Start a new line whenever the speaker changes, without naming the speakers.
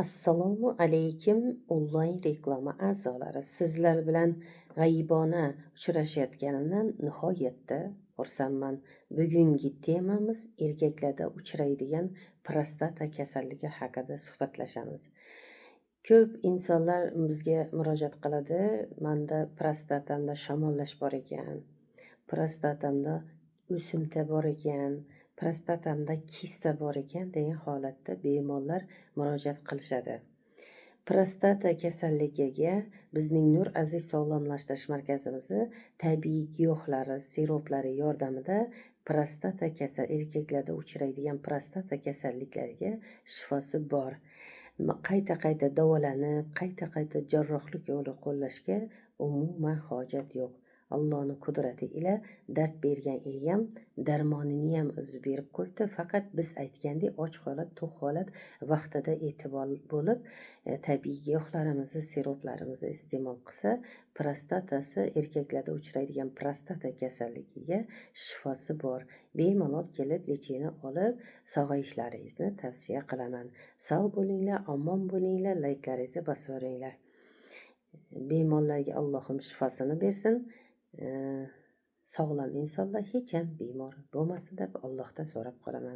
Assalomu alaykum, onlayn reklama a'zolari. Sizlar bilan g'aybona uchrashayotganimdan nihoyatda xursandman. Bugungi temamiz erkaklarda uchraydigan prostata kasalligi haqida suhbatlashamiz. Ko'p insonlar bizga murojaat qiladi. Manda prostatamda shamollash bor ekan, prostatamda o'simta bor ekan, prostatamda kista bor ekan degan holatda bemorlar murojaat qilishadi. Prostata kasalligiga bizning Nur Aziz sog'lomlashtirish markazimizni tabiiy giyohlari, siroplari yordamida prostata kasal erkaklarda uchraydigan prostata kasalliklariga shifosi bor. Qayta-qayta davolanib, qayta-qayta jarrohlik yo'li qo'llashga umuman hojat yo'q. Allohning qudrati ila dard bergan egam darmonini ham o'zi berib qo'yibdi. Faqat biz aytgandek och holat, to'q holat vaqtida e'tibor bo'lib, tabiiy giyohlarimizni, siroplarimizni iste'mol qilsa, prostatasi erkaklarda uchraydigan prostata kasalligiga shifosi bor. Bemalol kelib лечение olib, sog'ayishlaringizni tavsiya qilaman. Sog' bo'linglar, omon bo'linglar, layklaringizni bosaveringlar. Bemorlarga Allohim shifosini bersin. Sog'lom insonlar hech ham bemor bo'lmasin deb Allohdan so'rab qolaman.